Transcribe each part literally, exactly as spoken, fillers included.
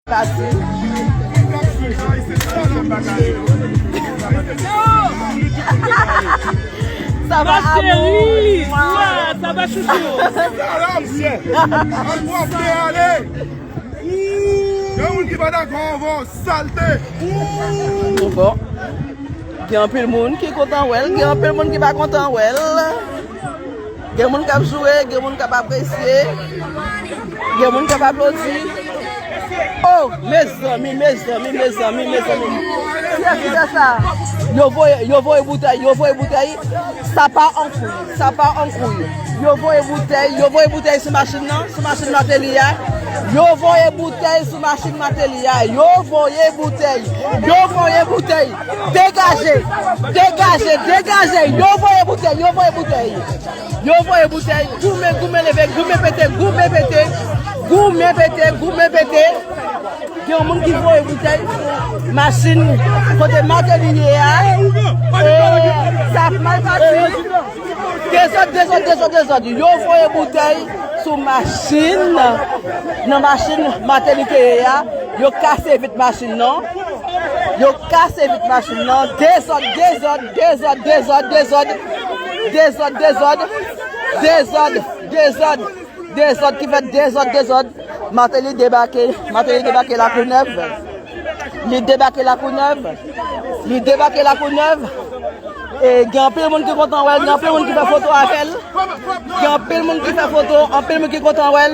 Pati. Ça va, amour? Chérie, ça va, chouchou? Sa la, msye. An w ap ale. Gen moun ki pa dakò avè w, salte. Bon. Gen anpil moun ki kontan wè l, gen anpil moun ki pa kontan wè l. Gen moun k ap joure, gen moun k ap apresye, gen moun k ap aplodi. Oh, mezanmi, mezanmi, mezanmi, mezanmi. Kiyès ki fè sa? Yo voye, yo voye boutèy, yo voye boutèy. Sa pa an kouy, sa pa an kouy. Yo voye boutèy, yo voye boutèy sou machin nan, sou machin Martelly a. Yo voye boutèy sou machin Martelly a. Yo voye boutèy, yo voye boutèy. Degaje, degaje, degaje. Yo voye boutèy, yo voye boutèy. Yo voye boutèy, goumen, goumen leve, goumen pete, goumen pete, goumen pete, goumen pete. Gen yon moun ki voye boutèy sou machin kote Martelly ye a. E, sa ap mal pati. Dezòd, dezòd, dezòd, dezòd. Yo voye boutèy sou machin, nan machin Martelly te ye a. Yo kase vit machin nan. Yo kase vit machin nan. Dezòd, dezòd, dezòd, dezòd, dezòd. Dezòd, dezòd, dezòd. Dezòd, dezòd ki fèt, dezòd, dezòd. Martelly debake, Martelly debake Lakounèv. Li debake Lakounèv. Li debake Lakounèv. E gen anpil moun ki kontan wè l, gen anpil moun ki fè foto avè l. Gen anpil moun ki fè foto, anpil moun ki kontan wè l.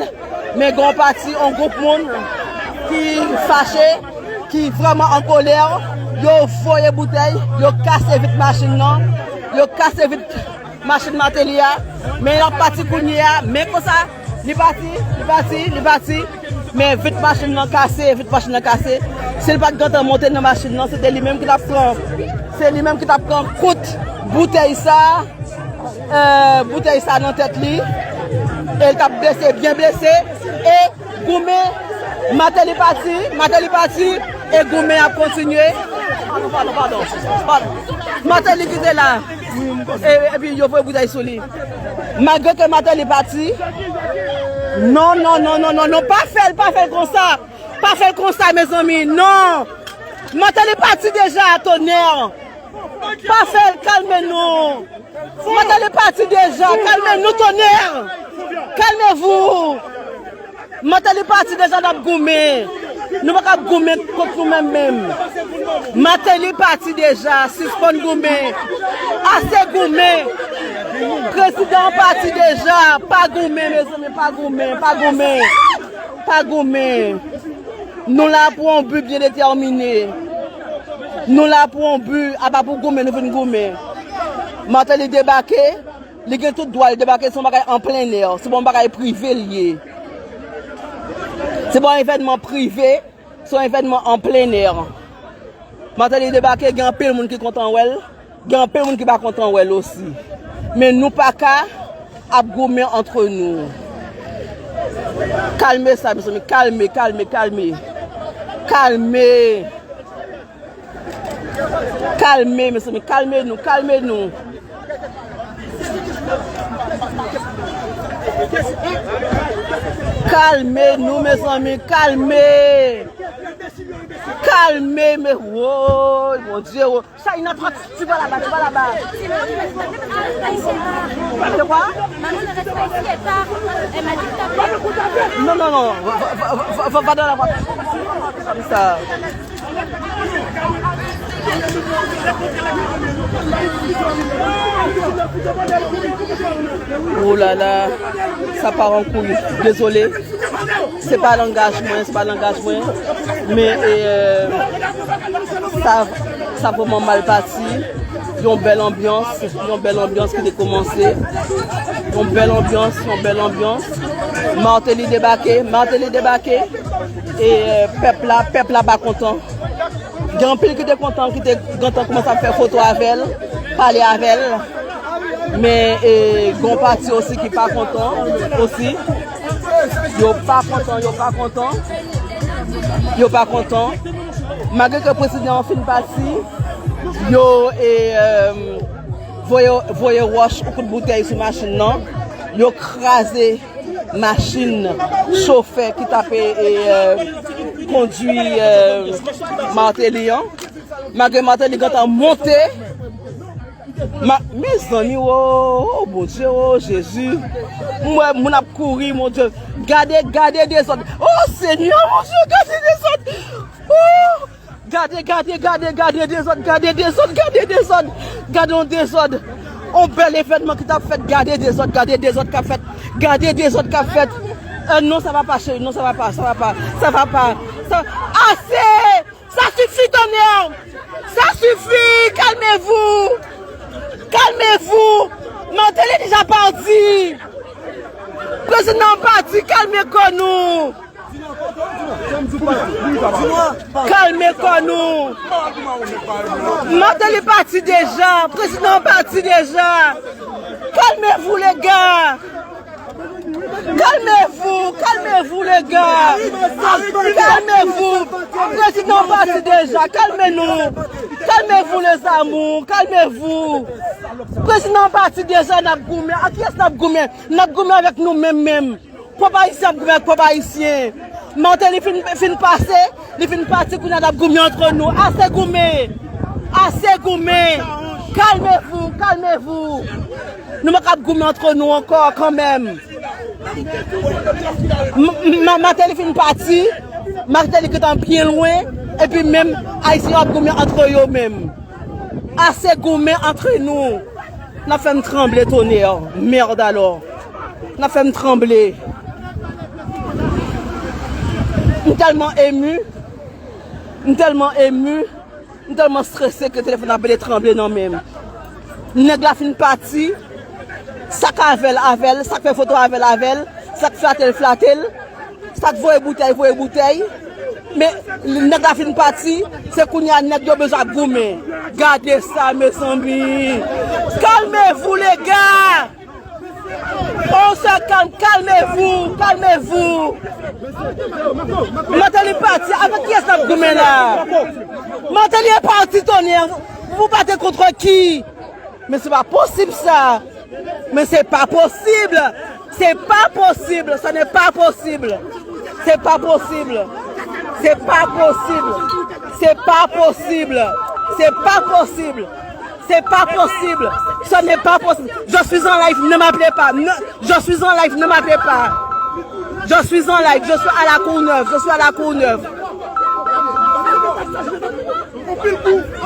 Men gen yon pati, yon gwoup moun ki fache, ki vrèman an kolè. Yo voye boutèy, yo kase vit machin nan, yo kase vit machin Martelly a. Men l ap pati kounye a, men konsa, li pati, li pati, li pati. Men vit machin nan kase, vit machin nan kase. Si l pa t gentan monte nan machin nan, se te li menm ki t ap pran, se li menm ki t ap pran kout boutèy sa, eh, boutèy sa nan tèt li. E l t ap blese, byen blese. E goumen, Martelly pati, Martelly pati, e goumen ap kontinye. Padon, padon, padon, padon. Martelly ki te la. E, epi yo voye boutèy sou li. Malgre ke Martelly pati. Non, non, non, non, non, non. Pa fè l, pa fè l konsa. Pa fè l konsa, mezanmi. Non. Martelly pati deja, tonè. Pa fè l, kalme nou. Martelly pati deja, kalme nou, tonè. Kalmevou. Martelly pati deja, n ap goumen. Nou pa ka ap goumen kont nou menm menm. Martelly pati deja, sispann goumen. Ase goumen. Prezidan an pati deja, pa goumen, mezanmi, pa goumen, pa goumen. Pa goumen. Nou la pou yon bi byen detèmine. Nou la pou yon bi, apa pou goumen, nou vin goumen. Martelly debake, li gen tout dwa, li debake, se yon bagay an plen è, se pa yon bagay prive l ye. Se pa yon evènman prive, se yon evènman an plen è. Martelly debake, gen anpil moun ki kontan wè l, gen anpil moun ki pa kontan wè l osi. Men nou pa ka ap goumen antre nou. Kalme sa, mezanmi, kalme, kalme, kalme. Kalme. Kalme, mezanmi, kalme nou, kalme nou. Kalme nou, mezanmi, kalme. Kalme, me, woy, Bondye, woy. Sa, il a trente, tu vas là-bas, tu vas là-bas. De quoi? Non, non, non, va, va, va, va, va dans la voiture. Comme ça. Oh là là, sa pa an kouy. Dezole. Se pa langaj mwen, se pa langaj mwen. Men, e, sa, sa vrèman mal pati. Yon bèl anbyans, yon bèl anbyans ki te kòmanse. Yon bèl anbyans, yon bèl anbyans. Martelly debake, Martelly debake. E, e, pèp la, pèp la pa kontan. Gen anpil ki te kontan, ki te gentan kòmanse ap fè foto avè l, pale avè l. Men, e, gen yon pati osi ki pa kontan osi. Yo pa kontan, yo pa kontan. Yo pa kontan. Malgre ke prezidan an fin pati, yo, e, e, voye, voye wòch ou kout boutèy sou machin nan. Yo kraze machin chofè ki t ap, e, e, Kondwi, euh, Martelly an. Malgre Martelly gentan monte. Ma, mezanmi, o, o, Bondye, o, Jezi. M wè moun ap kouri, Bondye. Gade, gade dezòd. O, Senyè, Bondye, gade dezòd. O, gade, gade, gade, gade dezòd, gade dezòd, gade dezòd. Gade yon dezòd. On bèl evènman ki t ap fèt. Gade dezòd, gade dezòd k ap fèt. Gade dezòd k ap fèt. Euh, non, sa va pa, cheri. Non, sa va pa, sa va pa, sa va pa. Sa, ase! Ça suffit, tonnerre! Ça suffit! Calmez-vous! Calmez-vous! Martelly déjà parti! Président parti, calmez-vous! Calmez-vous! Martelly parti déjà! Président parti déjà! Calmez-vous, les gars! Calmez-vous, calmez-vous, les gars. Calmez-vous. Président parti déjà. Calmez-nous. Calmez-vous, les amours. Calmez-vous. Président parti déjà, n ap goumen. Ak kiyès n ap goumen? N ap goumen avèk nou menm menm. Pwòp Ayisyen ap goumen ak pwòp Ayisyen. Martelly fin, fin pase, li fin pati, kounye a n ap goumen antre nou. Ase goumen. Ase goumen. Calmez-vous, calmez-vous. Nou pa kab goumen antre nou ankò kanmenm. M-, m-, Martelly fin pati, Martelly gentan byen lwen, epi menm Ayisyen yo ap goumen antre yo menm. Ase goumen antre nou. N ap fè m tranble, tonnerre. Merde alors. N ap fè m tranble. M tèlman emu. M tèlman emu. M tèlman strese ke telefòn ap rete tranble nan men m. Nèg la fin pati, sa k avè l, avè l, sa k fè foto avè l, avè l, sa k flate l, flate l, sa k voye boutèy, voye boutèy. Men nèg la fin pati, se kounye a nèg yo bezwen ap goumen. Gade sa, mezanmi! Calmez-vous, les gars! On se calme, calmez-vous, calmez-vous. Martelly pati, avèk kiyès n ap goumen la? Martelly est parti, tonnerre. Vous vous battez contre qui? Mais c'est pas possible ça. Mais c'est pas possible. C'est pas possible. Ce n'est pas possible. C'est pas possible. C'est pas possible. C'est pas possible. C'est pas possible. C'est pas possible. Ce n'est pas possible. Je suis en live, ne m'appelez pas. Ne, je suis en live, ne m'appelez pas. Je suis en live, je suis à la Courneuve, je suis à la Courneuve.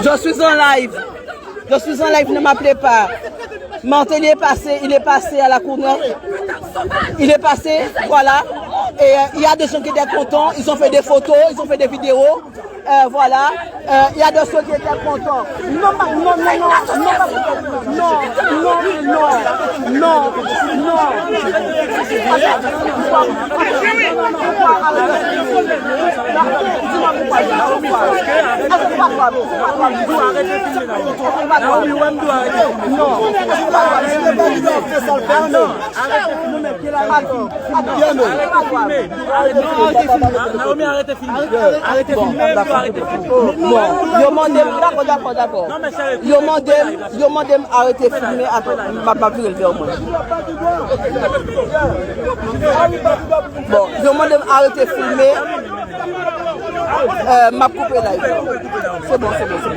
Je suis en live. Je suis en live, ne m'appelez pas. Martelly est passé, il est passé à la Courneuve. Il est passé, voilà. Et euh, il y a des gens qui étaient contents, ils ont fait des photos, ils ont fait des vidéos. Euh, voilà. Euh, il y a des ceux qui étaient contents. Non, ma- non, non, non, non, ma- non, non, non, non, non. Pourquoi arrêter de filmer? Dis-moi pourquoi, dis-moi pourquoi. Est-ce que c'est pas toi, c'est pas toi, dis-moi. Est-ce que c'est pas toi? Naomi, wè m dwe arete filme. Non, c'est pas toi, dis-moi. Ah non. Arete filme. Arete filme. Naomi, arete filme. Arete filme, m dwe arete filme. Bon, yo mande m, dakò, dakò, dakò. Non, men serye. Yo mande m, yo mande m arete filme, atann, m ap, m ap vire l vè mwen. Bon, yo mande m arete filme, euh, m ap koupe live. Se bon, se bon, se bon.